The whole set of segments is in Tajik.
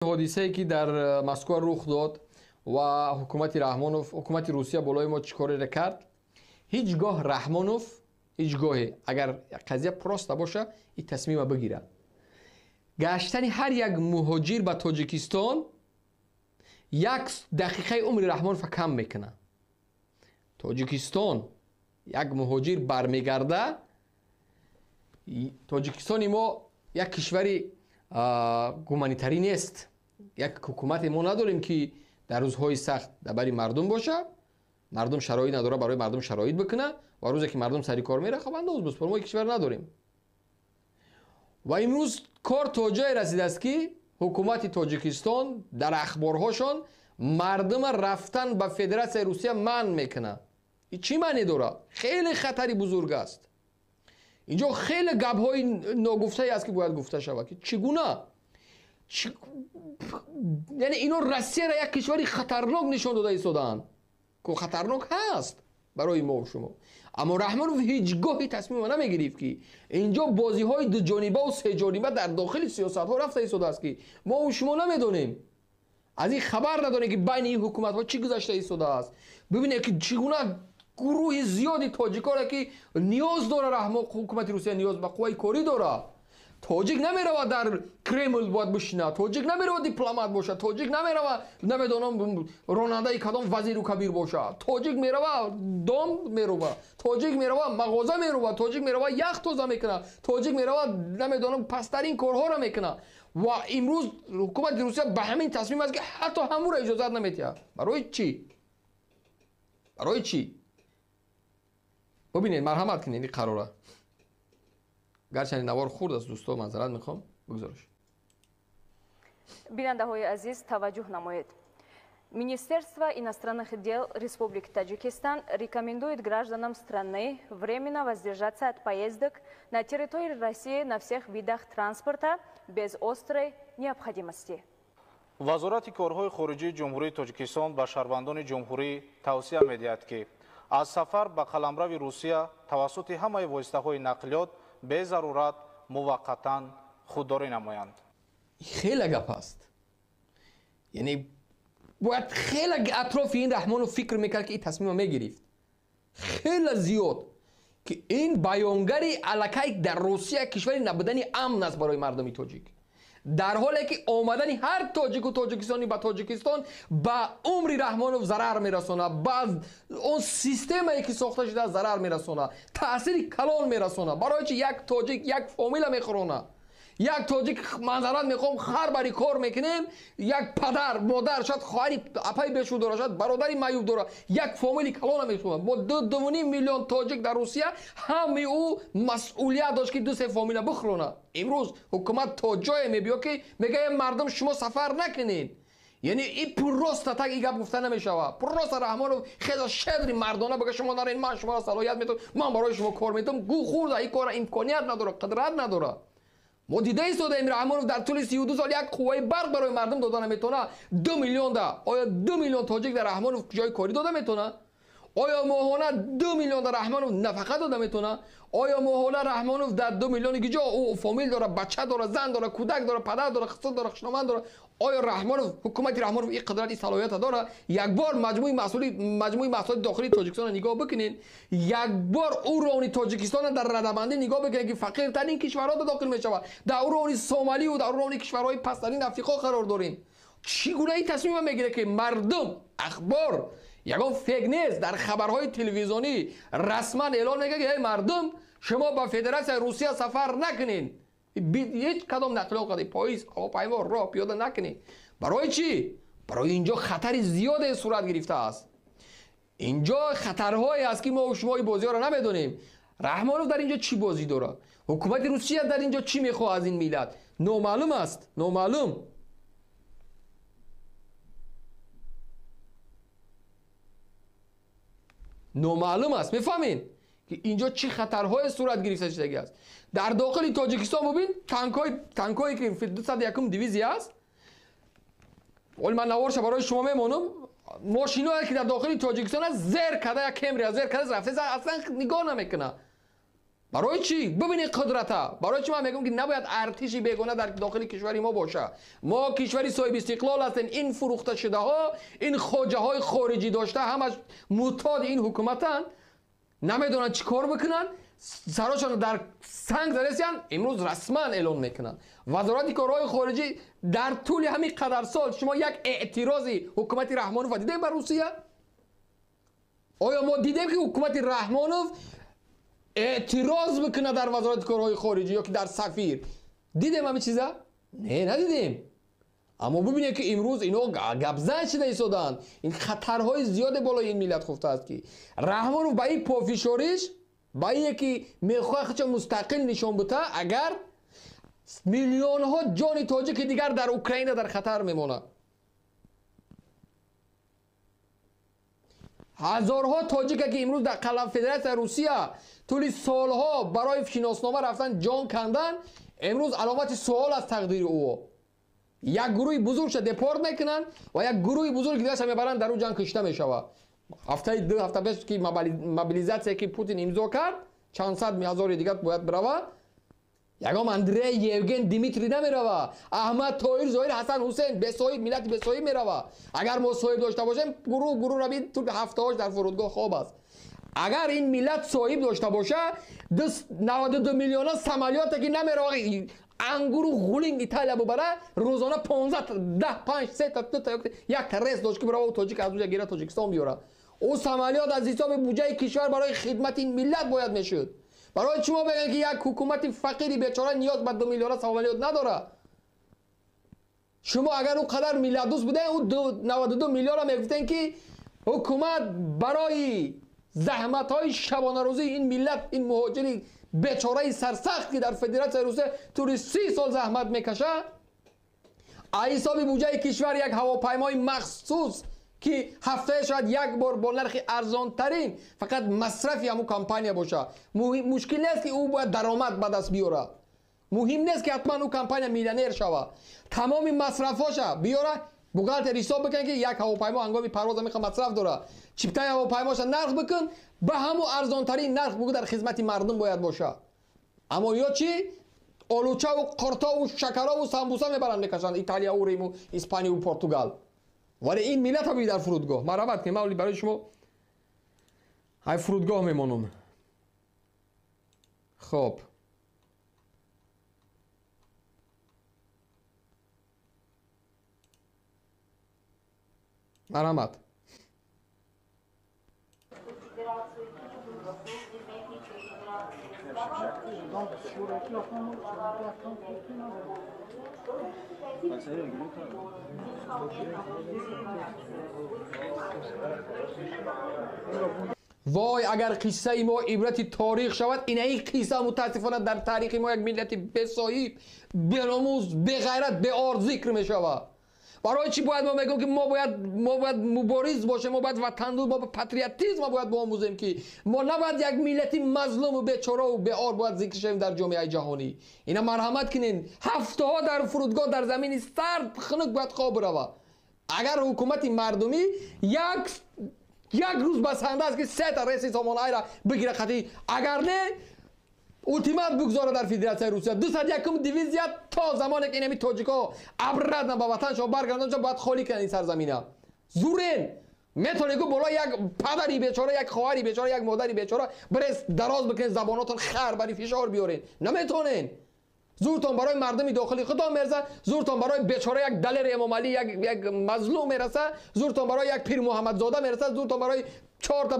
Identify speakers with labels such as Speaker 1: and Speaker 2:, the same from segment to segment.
Speaker 1: Ҳодисае ки дар Москва рух дод ва ҳукумати Раҳмонов, ҳукумати Русия болои мо чӣ кореро кард, ҳеҷ гоҳ Раҳмонов, ҳеҷ гоҳе агар қазия просто боша, ин тасмима бигирад. Гаштани ҳар як муҳоҷир ба Тоҷикистон як дақиқаи умри Раҳмонова кам мекунад. Тоҷикистон як муҳоҷир бармегарда, Тоҷикистони мо як кишвари гуманитарӣ нест. Як ҳукумате мо надорем ки дар рӯзҳои сахт дар бари мардум боша, мардум шароит надора, барои мардум шароит бикуна ва рӯзе ки мардум сари кор мера, хоб андоз буспор, мо кишвар надорем. Ва имрӯз кор то ҷое расидааст ки ҳукумати Тоҷикистон дар ахборҳошон мардума рафтан ба Федератсияи Русия манъ мекунад. Ин чӣ маъне дорад? Хеле хатари бузург аст. Инҷо хеле гапҳои ногуфтае аст ки бояд гуфта шавад ки чӣ гуна, яъне ино Россияро як кишвари хатарнок нишон дода истодаанд, ки хатарнок ҳаст барои мо шумо. Аммо Раҳмонов ҳеҷ гоҳи тасмима намегирифт ки инҷо бозиҳои дуҷонибаву сеҷониба дар дохили сиёсатҳо рафта истодааст ки мо шумо намедонем, аз ин хабар надорем ки байни ин ҳукуматҳо чӣ гузашта истодааст. Бибинед ки чӣ гуна гурӯҳи зиёди тоҷикоре ки ниёз дора Раҳмон, ҳукумати Русия ниёз ба қувваи корӣ дорад. Тоҷик намеравад дар Кремл бояд бишинад, тоҷик намеравад дипломат бошад, тоҷик намеравад намедонам ронандаи кадом вазиру кабир бошад. Тоҷик меравад дом мерувад, тоҷик меравад мағоза мерувад, тоҷик меравад ях тоза мекунад, тоҷик меравад намедонам пасттарин корҳоро мекунад. Ва имрӯз ҳукумати Русия ба ҳамин тасмим аст ки ҳатто ҳамуро иҷозат наметиҳад. Барои чӣ? Барои чӣ? Бибинед, марҳамат кунед ин қарора. Гарчанде навор хурд аст, дӯсто, маъзарат мехоҳам, бигзориш.
Speaker 2: Бинандаҳои азиз, таваҷҷӯҳ намоед. Министерство иностранных дел Республики Таджикистан рекомендует гражданам страны временно воздержаться от поездок на территории России на всех видах транспорта без острой необходимости.
Speaker 3: Вазорати корҳои хориҷии Ҷумҳурии Тоҷикистон ба шаҳрвандони ҷумҳурӣ тавсия медиҳад, ки аз сафар ба қаламрави Русия тавассути ҳамаи воситаҳои нақлиёт безарурат муваққатан худдорӣ намоянд.
Speaker 1: Хеле гап аст. Яъне бояд хеле атрофи ин Раҳмонов фикр мекард ки ин тасмима мегирифт. Хеле зиёд ки ин баёнгари аллакай дар Русия кишвари набудани амн аст барои мардуми тоҷик. Дар ҳоле ки омадани ҳар тоҷику тоҷикистонӣ ба Тоҷикистон ба умри Раҳмонов зарар мерасонад, ба он системае ки сохта шудааст зарар мерасонад, таъсири калон мерасонад. Барои чи як тоҷик як фомила мехӯронад? Як тоҷик манзарат мехоҳам хар бари кор мекунем, як падар, модар, шояд хоҳари апаи бешу дора, шояд бародари маъюб дора, як фомили калона мехӯронад. Бо 2.5 миллион тоҷик дар Русия ҳами ӯ масъулият дошт ки 2-3 фомила бихӯронад. Имрӯз ҳукумат то ҷое мебиёд ки мегӯяд мардум шумо сафар накунед. Яъне ин просто так ин гап гуфта намешавад. Просто Раҳмонов хеле шедри мардона бигӯяд шумо наред, ман шуморо салоҳият метавам, ман барои шумо кор метавам, гӯ хӯрда, ин кора имконият надорад, қудрат надорад. Мо дида истодаем Раҳмонов дар тӯли 32 сол як қувваи барқ барои мардум дода наметавонад. 2 миллион да. Оё 2 миллион тоҷик дар Раҳмонов ҷои корӣ дода метавонад? Оё моҳона 2 миллион дар Раҳмонов нафақа дода метавонад? Оё моҳона Раҳмонов дар 2 миллиони ки ҷо ӯ фомил дорад, бача дорад, зан дорад, кӯдак дорад, падар дорад, хусур дорад, хушноманд дорад? Оё Раҳмонов, ҳукумати Раҳмонов ин қудрат, ин салоҳиятро дорад? Як бор маҷмӯи маҳсулоти дохилии Тоҷикистонро нигоҳ бикунед, як бор уровни Тоҷикистонро дар радабандӣ нигоҳ бикунед ки фақиртарин кишварҳо дохил мешавад. Дар уровни Сомалию дар уровни кишварҳои пасттарин Африқо қарор дорем. Чӣ гуна ин тасмима мегирад ки мардум ахбор ягон фейк нест, дар хабарҳои телевизионӣ расман эълон мекунад ки эй мардум, шумо ба Федератсияи Русия сафар накунед, ҳеҷ кадом нақлиёт қади поезд, ҳавопаймо, роҳ пиёда накунед. Барои чӣ? Барои инҷо хатари зиёде сурат гирифтааст. Инҷо хатарҳое аст ки мо шумо ин бозиҳоро намедонем. Раҳмонов дар инҷо чӣ бозӣ дорад? Ҳукумати Русия дар инҷо чӣ мехоҳад аз ин миллат? Номаълум аст, номаълум. Номаълум аст. Мефаҳмед ки инҷо чӣ хатарҳое сурат гирифта шудагӣ аст. Дар дохили Тоҷикистон бубин, танкҳое ки 201 дивизия аст. Вале ман наворша барои шумо мемонам. Мошиное ки дар дохили Тоҷикистон аст, зер карда як Кемрия зер карда рафта, аслан нигоҳ намекунад. Барои чӣ? Бибинед қудрата. Барои чӣ ман мегӯям ки набояд артиши бегона дар дохили кишвари мо боша. Мо кишвари соҳиби истиқлол ҳастем. Ин фурӯхташудаҳо, ин хоҷаҳои хориҷӣ дошта ҳамаш муътоди ин ҳукуматанд, намедонанд чӣ кор бикунанд, сарошонро дар санг заресиянд, имрӯз расман эълон мекунанд. Вазорати корҳои хориҷӣ дар тӯли ҳамин қадар сол шумо як эътирози ҳукумати Раҳмонов дидем ба Русия? Оё мо дидем ки ҳукумати Раҳмонов эътироз бикунад дар вазорати корҳои хориҷӣ ё ки дар сафир? Дидем ҳамин чиза? Не, надидем. Аммо бибинед ки имрӯз ино гапзан шида истоданд. Ин хатарҳои зиёде болои ин миллат хуфтааст ки Раҳмонов ба ин пофишориш, ба ие ки мехоҳад худшо мустақил нишон бита, агар миллионҳо ҷони тоҷики дигар дар Украина дар хатар мемонад. Ҳазорҳо тоҷике ки имрӯз дар қалам Федератсияи Русия тӯли солҳо барои шиноснома рафтан ҷон кандан, имрӯз аломати суол аст тақдири ӯ. Як гурӯҳи бузургша депорт мекунанд ва як гурӯҳи бузурги дигарша мебаранд, дар ӯ ҷанг кушта мешавад. Ҳафтаи ду ҳафта пеш ки мобилизатсия ки Путин имзо кард, чанд сад ҳазори дигар бояд бирава. Ягом Андрей, Евген, Димитрий намерава. Аҳмад, Тоҳир, Зоҳир, Ҳасан, Ҳусейн бесоҳиб, миллати бесоҳиб мерава. Агар мо соҳиб дошта бошем, гурӯҳ гурӯҳ раби тӯли ҳафтаҳош дар фурудгоҳ хоб аст. Агар ин миллат соҳиб дошта боша, 92 миллиона самолёте ки намерава, ангуру ғулинг Италия бубара, рӯзона 15, 10, 5, 3 та, 2 та, як та рейс дошт ки бирава тоҷик аз уҷа гира Тоҷикистон биёра. Ӯ самолёт аз ҳисоби буҷаи кишвар барои хидмати ин миллат бояд мешуд. Барои чӣ мо мегӯем ки як ҳукумати фақири бечора ниёз ба 2 миллиона самолёт надорад? Шумо агар ӯ қадар миллатдӯст будем, ӯ 92 миллиона мегуфтем ки ҳукумат барои заҳматҳои шабонарӯзии ин миллат, ин муҳоҷири бечораи сарсахт ки дар Федератсияи Русия тӯли 30 сол заҳмат мекашад, аз ҳисоби буҷаи кишвар як ҳавопаймои махсус ки ҳафтае шояд як бор бо нархи арзонтарин фақат масрафи ҳамун компания бошад. Мушкил нест ки ӯ бояд даромад ба даст биёрад. Муҳим нест ки ҳатман ӯ компания миллионер шавад. Тамоми масрафҳоша биёра, бухгалтер ҳисоб бикун ки як ҳавопаймо ҳангоми парвоз ҳамин масраф дорад. Чиптаи ҳавопаймоша нарх бикун, ба ҳамун арзонтарин нарх бугӯ дар хизмати мардум бояд бошад. Аммо ё чӣ? Олучаву қуртову шакарову самбуса мебаранд мекашанд Италияву Риму Испанияву Португал. Вале ин миллат ҳа дар фурудгоҳ. Марҳамат кунед, ман барои шумо ҳай фурудгоҳ мемонам. Хоб. Марҳамат. Вой, агар қиссаи мо ибрати таърих шавад, инаи қисса мутаассифона дар таърихи мо як миллати бесоҳиб, беномус, беғайрат, беор зикр мешавад. Барои чӣ бояд мо мегӯем ки мо бояд мубориз бошем, мо бояд ватандӯст, мо патриотизм бояд биомӯзем ки мо набояд як миллати мазлуму бечораву беор бояд зикр шавем дар ҷомеаи ҷаҳонӣ. Ина марҳамат кунед, ҳафтаҳо дар фурудгоҳ дар замини сард хунук бояд хоб равад. Агар ҳукумати мардумӣ як рӯз басанда аст ки се та рейси сомонаайра бигира қатъӣ, агар не ултимат бигзора дар Федератсияи Русия 201 дивизия то замоне ки инами тоҷикҳо обратно ба ватаншон баргардоншон бояд холӣ кунанд ин сарзамина. Зурен метавонед ку боло як падари бечора, як хоҳари бечора, як модари бечора брес дароз бикунед, забонотон хар бари фишор биёред. Наметавонед. Зуртон барои мардуми дохили худтон мерасад, зуртон барои бечора як Далери Эмомалӣ, як мазлум мерасад, зуртон барои як Пир Муҳаммадзода мерасад, зуртон барои 4 та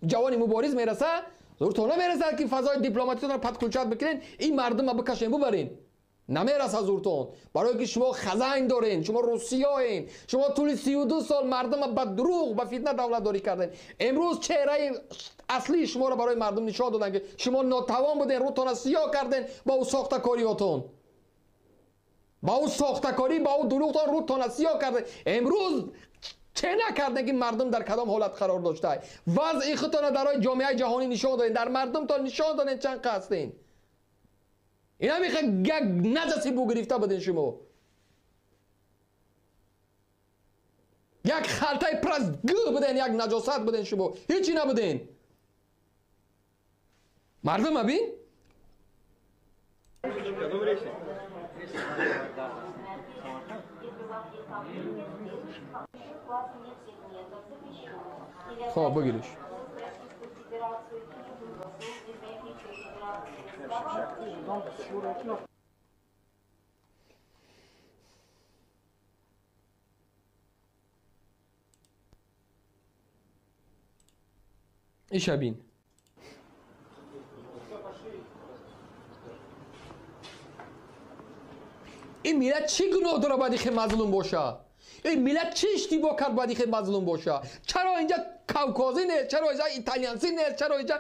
Speaker 1: ҷавони мубориз мерасад. Зуртон намерасад ки фазои дипломатиятонро падкулчат бикунед, ин мардумро бикашен бубарен. Намерасад зуртон. Барои ки шумо хазайн дорен, шумо русиёен, шумо тӯли 32 сол мардумро ба дурӯғ, ба фитна давлатдорӣ карден. Имрӯз чеҳраи аслии шуморо барои мардум нишон доданд ки шумо нотавон буден, рӯтонро сиёҳ карден ба ӯ сохтакориётон. Ба ӯ сохтакорӣ, ба ӯ дурӯғтон рӯтонро сиёҳ карден. Имрӯз чӣ накардем ки мардум дар кадом ҳолат қарор дошта? Вазъи худтонро дар ҷомеаи ҷаҳонӣ нишон додем, дар мардумтон нишон додем чанд қасдем. Ина мехоҳ як наҷаси бу гирифта будем шумо. Як халтаи пур аз гӯ буден, як наҷосат буден шумо. Ҳечи набуден. Мардум бин. Хоб бигириш. Иша бин. Ин миллат чӣ гуноҳ дора бояд ихе мазлум боша? Ин миллат чӣ иштибоҳ кард бояд ихе мазлум боша? Чаро инҷа кавкозӣ нест? Чаро инҷа италиянсӣ нест? Чаро инҷа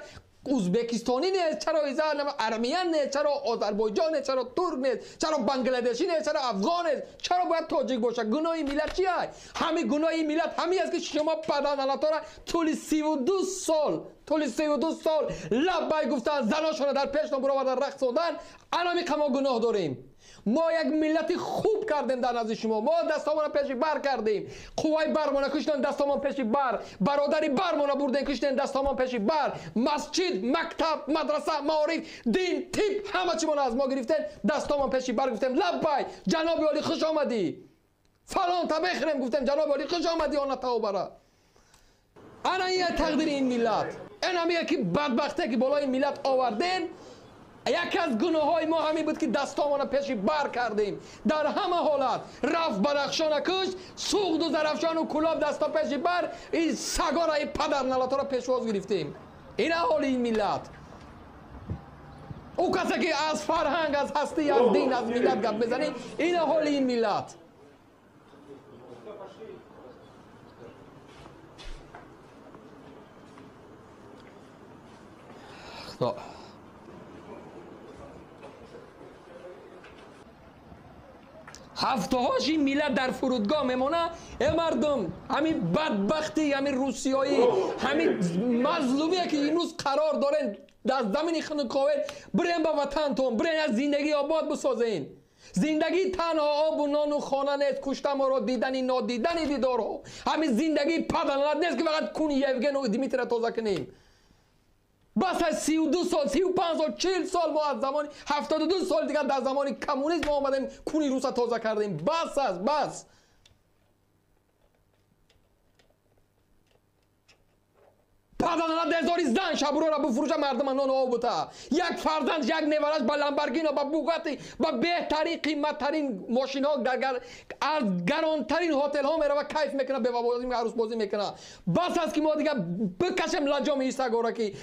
Speaker 1: узбекистонӣ нест? Чаро инҷа армиян нест? Чаро озарбойҷон нест? Чаро турк нест? Чаро бангладешӣ нест? Чаро афғон нест? Чаро бояд тоҷик боша? Гуноҳи миллат чи аст? Ҳами гуноҳи миллат ҳамин аст ки шумо паданалатора тӯли 32 сол, тӯли 32 сол лаббай гуфтан, заношонро дар пешнон буровардан, рақсондан. Анами қа мо гуноҳ дорем. Мо як миллати хуб кардем дар назди шумо. Мо дастомонро пеши бар кардем. Қувваи бармона куштан, дастомон пеши бар. Бародари бармона бурдем, куштен, дастомон пеши бар. Масҷид, мактаб, мадраса, маориф, дин, тиб, ҳама чимона аз мо гирифтен, дастомон пеши бар гуфтем лаббай, ҷаноби олӣ хуш омадӣ. Фалон та бехӯрем гуфтем ҷаноби олӣ хуш омадӣ она таобара. Ана ин тақдири ин миллат. Ин ҳамие ки бадбахте ки болои миллат оварден. Яке аз гуноҳҳои мо ҳамин буд ки дастомонро пеши бар кардем. Дар ҳама ҳолат рафт Бадахшона кушт, Суғду Зарафшону Кулоб дасто пеши бар, ин сагора, ин падарналаторо пешвоз гирифтем. Ин аҳоли ин миллат. Ӯ касе ки аз фарҳанг, аз ҳастӣ, аз дин, аз миллат гап мезанӣ, ин аҳоли ин миллат. Худо ҳафтаҳош ин миллат дар фурудгоҳ мемонад. Э мардум, ҳамин бадбахтӣ, ҳамин русиёӣ, ҳамин мазлумие ки имрӯз қарор дорен дар замини хунуковен, бирен ба ватантон, бирен аз зиндагӣ обод бисозен. Зиндагӣ танҳо обу нону хона нест, куштаморо дидани нодидани дидорҳо. Ҳамин зиндагӣ паданалат нест ки фақат куни Евгену Дмитрия тоза кунем. Бас аз 32 сол, 35 сол, 40 сол мо аз замони 72 сол дигар дар замони коммунизм омадем, куни руса тоза кардем. Бас аст, бас. Паданалат незори зан шабурора буфурӯша мардума нону об бута. Як фарзанд, як невараш ба Ламборгино, ба Бугатти, ба беҳтарин, қиматтарин мошинҳо, дар аз гаронтарин ҳотелҳо мерава, кайф мекунад, бевабозӣ, арӯсбозӣ мекунад. Бас аст ки мо дигар бикашем лаҷоми исагора ки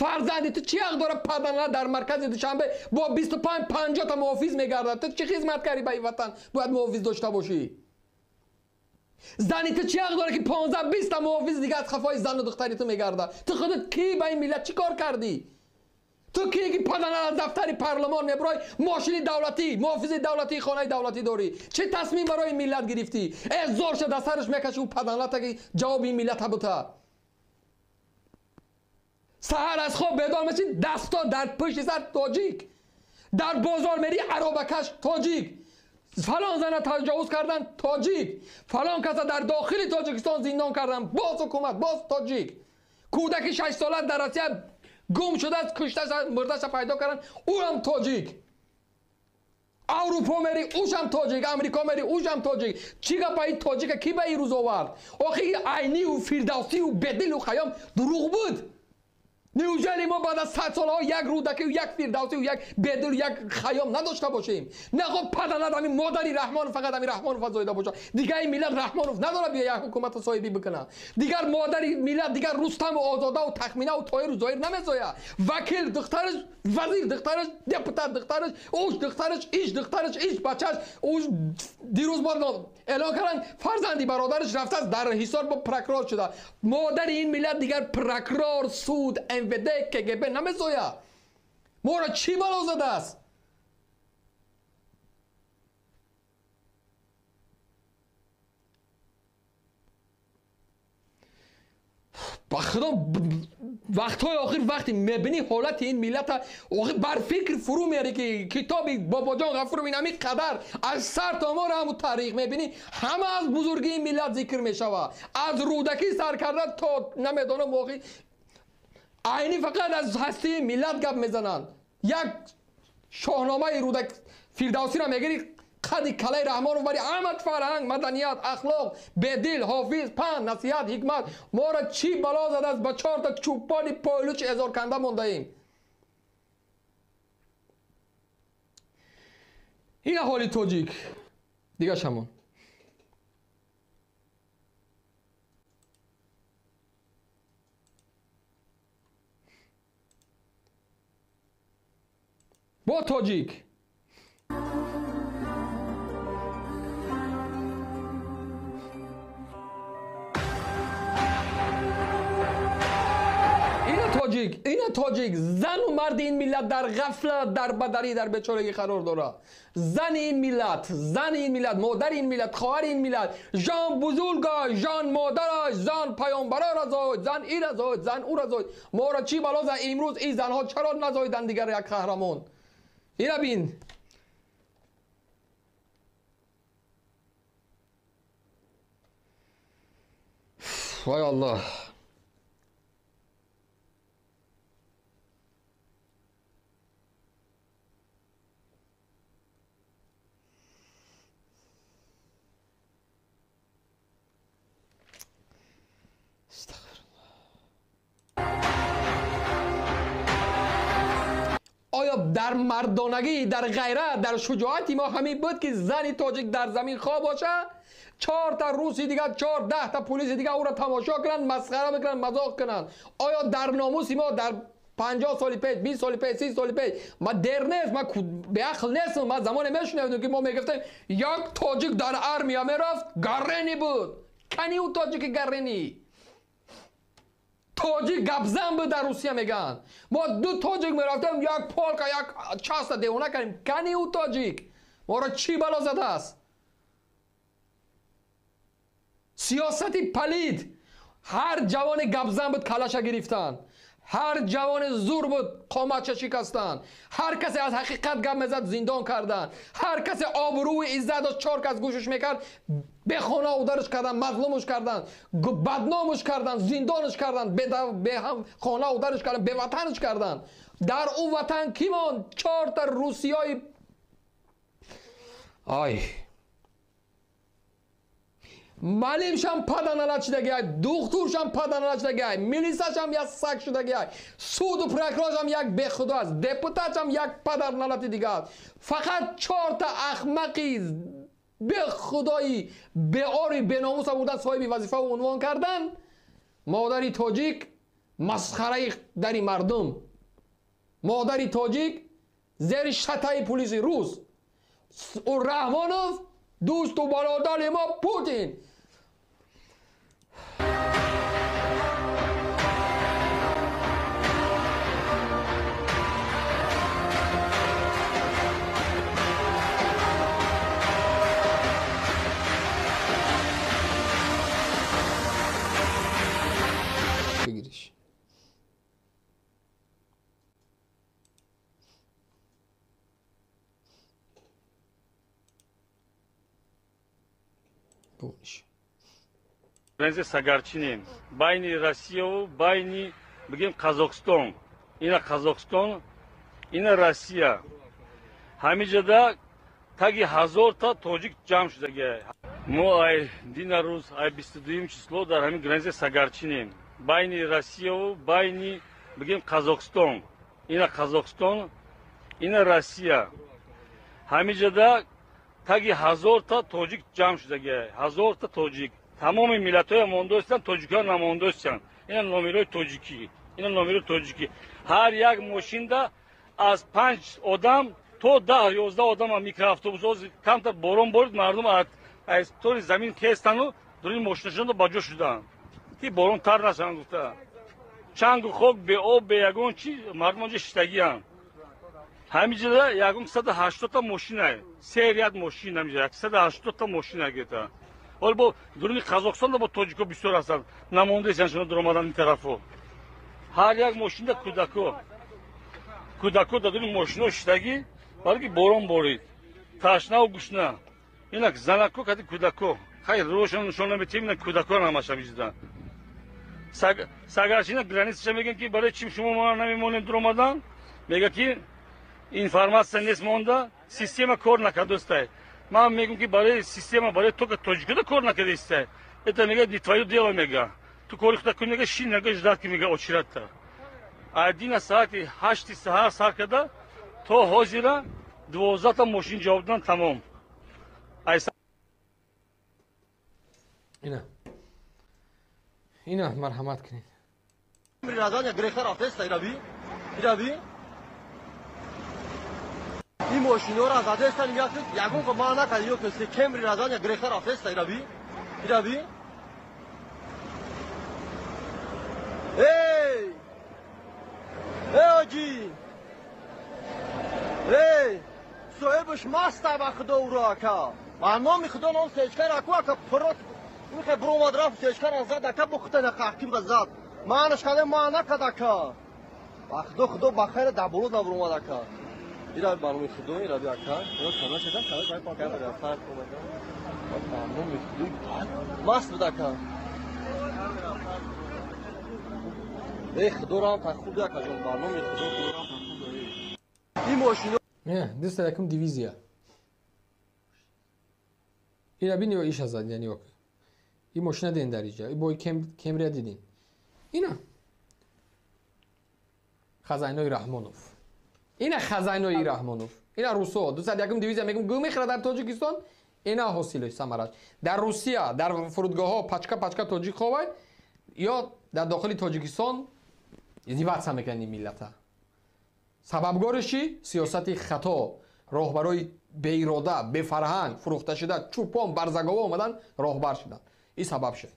Speaker 1: фарзанди ту чӣ ҳақ дорад паданалат дар маркази Душанбе бо 25-50 та муҳофиз мегардад? Ту чӣ хизмат кардӣ ба ин ватан бояд муҳофиз дошта бошӣ? Зани ту чӣ ҳақ дорад ки 15-20 та муҳофиз дига аз хафои зану духтари ту мегардад? Ту худат кӣ ба ин миллат чӣ кор кардӣ? Ту кӣ ки падана аз дафтари парлумон мебурой, мошини давлатӣ, муҳофизи давлатӣ, хонаи давлатӣ дорӣ? Чӣ тасмим барои миллат гирифтӣ? Э зор шуда дар сараш мекашӣ ӯ паданалата ки ҷавоби ин миллата бута. Саҳар аз хоб бедор мешӣ, дасто дар пушти сар тоҷик, дар бозор мерӣ аробакаш тоҷик, фалон зана таҷовуз кардан тоҷик, фалон каса дар дохили Тоҷикистон зиндон кардан, боз ҳукумат, боз тоҷик. Кӯдаки 6 сола дар Россия гум шудааст, кушташа, мурдаша пайдо кардан, ӯам тоҷик. Аврупо мери, ӯшам тоҷик, Амрико мери, ӯшам тоҷик. Чӣ гапа ин тоҷика кӣ ба ин рӯз овард? Охи Айнию Фирдавсию Бедилу Хайём дурӯғ буд? Неужели мо баъд аз 100 солҳо як Рӯдакию як Фирдавсию як Бедилу як Хайём надошта бошем? На хоб паданад ҳамин модари Раҳмонов фақат ҳамин Раҳмонов зоида бошад. Дигар ин миллат Раҳмонов надорад бия як ҳукуматро соҳибӣ бикунад. Дигар модари миллат дигар Рустаму Озодаву Тахминаву Тоиру Зоир намезояд. Вакил духтараш, вазир духтараш, депутат духтараш, уш духтараш, иш духтараш, иш бачаш, уш дирӯз бор эълон карданд фарзанди бародараш рафтааст дар Ҳисор бо прокурор шуда. Модари ин миллат дигар прокурор, суд, МВД, КГБ намезояд. Моро чӣ бало задааст? Ба худо вақтҳои охир вақте мебинӣ ҳолати ин миллата, охир бар фикр фурӯ меарӣ ки китоби Бобоҷон Ғафуров ин ҳамин қадар аз сар то мора ҳамун таърих мебинӣ, ҳама аз бузургии миллат зикр мешавад. Аз Рӯдакӣ сар карда то намедонам охир Айнӣ фақат аз ҳастии миллат гап мезананд. Як Шоҳномаи Рӯдак Фирдавсиро мегирӣ, қади калаи Раҳмонов бари ҳамат фарҳанг, маданият, ахлоқ, бедил, ҳофиз, панд, насиҳат, ҳикмат. Моро чӣ бало задааст, ба чорта чӯпони пойлучи эзорканда мондаем. Ин аҳоли тоҷик. Дига шамон. Бо тоҷик. Ина тоҷик, ина тоҷик. Зану марди ин миллат дар ғафлат, дар бадарӣ, дар бечорагӣ қарор дорад. Зани ин миллат, зани ин миллат, модари ин миллат, хоҳари ин миллат, жон бузурга, жон модараш, зан паёмбарора зоид, зан ира зоид, зан ура зоид. Моро чӣ бало зад имрӯз ин занҳо чаро назоиданд дигар як қаҳрамон? Ина бин. Вай Аллоҳ. Оё дар мардонагӣ, дар ғайрат, дар шуҷоати мо ҳамин буд, ки зани тоҷик дар замин хоб бошад, чорта руси дигар, чор даҳта пулиси дигар ӯро тамошо кунанд, масхара бикунанд, мазоқ кунанд? Оё дар номуси мо дар 50 соли пеш, 20 соли пеш, 30 соли пеш, ма дер нест, ма беақл нестам, ма замоне мешунавидам, ки мо мегуфтем як тоҷик дар армия мерафт, гаррени буд. Кани ӯ тоҷики гаррени? Тоҷик гапзан буд дар Русия мегӯянд. Мо ду тоҷик мерафтем, як полка, як часта девона кардем. Кани ӯ тоҷик? Моро чӣ бало задааст? Сиёсати палид. Ҳар ҷавоне гапзан буд, калаша гирифтанд. Ҳар ҷавоне зур буд, қоматша шикастанд. Ҳар касе аз ҳақиқат гап мезад, зиндон карданд. Ҳар касе обрӯи иззат дошт, чор кас гӯшаш мекард, бехона ударш карданд, мазлумш карданд, бадномш карданд, зиндонш карданд, бехона ударш карданд, беватанш карданд. Дар ӯ ватан кӣ монд? Чорта русиёи ай маълимшам паданалат шудагиай, духтуршам паданалат шудагиай, милисашам як саг шудагиай, суду прокуроршам як бехудо аст, депутатшам як падарналати дига аст. Фақат чорта ахмақи бехудои беори беномуса бурдан, соҳиби вазифаву унвон кардан. Модари тоҷик масхараи дари мардум, модари тоҷик зери шатаи пулиси рус. Ӯ Раҳмонов дӯсту бародари мо Путин. Бигириш.
Speaker 4: Граница Сагарчинем, байни Россияву байни бигем Қазоқистон. Ина Қазоқистон, ина Россия. Ҳамиҷода таги 1000 та тоҷик ҷамъ шудагиай. Мо ай дина рӯз, ай 22-юм число дар ҳамин граница Сагарчинем, байни Россияву байни бигем Қазоқистон. Ина Қазоқистон, ина Россия. Ҳамиҷода таги 1000 та тоҷик ҷамъ шудагиай. 1000 та тоҷик. Тамоми миллатҳоя мондостанд, тоҷикҳо намондостанд. Ина номерои тоҷикӣ, ина номерои тоҷикӣ. Ҳар як мошинда аз панҷ одам то 10-11 одам, микроавтобус. Камтар борон борид, мардум аз тори замин кестану дуруни мошинашонда ба ҷо шуданд, ки борон тар нашаванд гуфта. Чангу хок, беоб, бе ягон чи мардум онҷо шиштагианд. Ҳамиҷода ягон 180-та мошина, се ряд мошин, ҳамиҷа 180-та мошина гета. Ҳол бо дуруни Қазоқистонда бо тоҷико бисёр ҳастанд, намондаистанд шуно дуромадан ин тарафо. Ҳар як мошинда кӯдако, кӯдако дар дуруни мошино шиштагӣ, балки борон борид, ташнаву гушна. Инак занако кади кӯдако, хайр, рӯшон нишон наметиҳем. Инак кӯдако ҳамаш ҳамиҷода. Сагарчина границаша мегӯянд, ки барои чӣ шумо мора намемонем дуромадан? Мега, ки Информация нест монда, система кор накардостай. Ман мегӯм, ки барои система, барои только тоҷикода кор накардестай. Это, мега, не твоё дело, мега. Ту кори худа кун, мега, шин, мега, ждать ки, мега, очередь-та. Адина саати 8 саҳар сар карда то ҳозира 12-та мошин ҷавоб додан, тамом.
Speaker 1: Ина. Ина, марҳамат кунед.
Speaker 5: Грехта рафтеста, ираби? Ираби? Ин мошинҳоро задеста, нигоҳ, ягон ко ман накард, ё ки Кемри разания грехта рафтеста, ираби? Ираби? Эй! Эй, оҷи! Эй! Соҳибаш маста, ба худо уро, ака. Ба номи худо ном сечкар аку, ака, прот михе буромад, рафт, сечкара зад, ака, бухта на қаҳким зад. Манаш каде ман накард, ака. Ба худо, худо ба хайр дар боло набуромад, ака. Ира, ба номи худо, ира би, ака. Ира кана шуда, кана кана кана фарқ омада. Ба номи худо маст буд, ака. Эй, худо рам та хуб, ака ҷон, ба номи худо, худо рам та хуб. Ин мошино
Speaker 1: Не, 201 дивизия. Ира бини, иша зад, яъне ок. Ин мошина дидин дар иҷа. Бо Кемрия дидин. Ина. Хазайнои Раҳмонов. Ина хазайнои Раҳмонов. Ина русо. 201 дивизия мегум гӯ мехӯрад дар Тоҷикистон. Ина ҳосилаш, самараш. Дар Русия, дар фурудгоҳҳо пачка пачка тоҷик ховай ё дар дохили Тоҷикистон издиваться мекунанд ин миллата. Сабабгори чӣ? Сиёсати хато. Роҳбарои беирода, бефарҳанг, фурӯхта шуда, чӯпон, барзагово омадан, роҳбар шуданд. Ин сабаб шуд.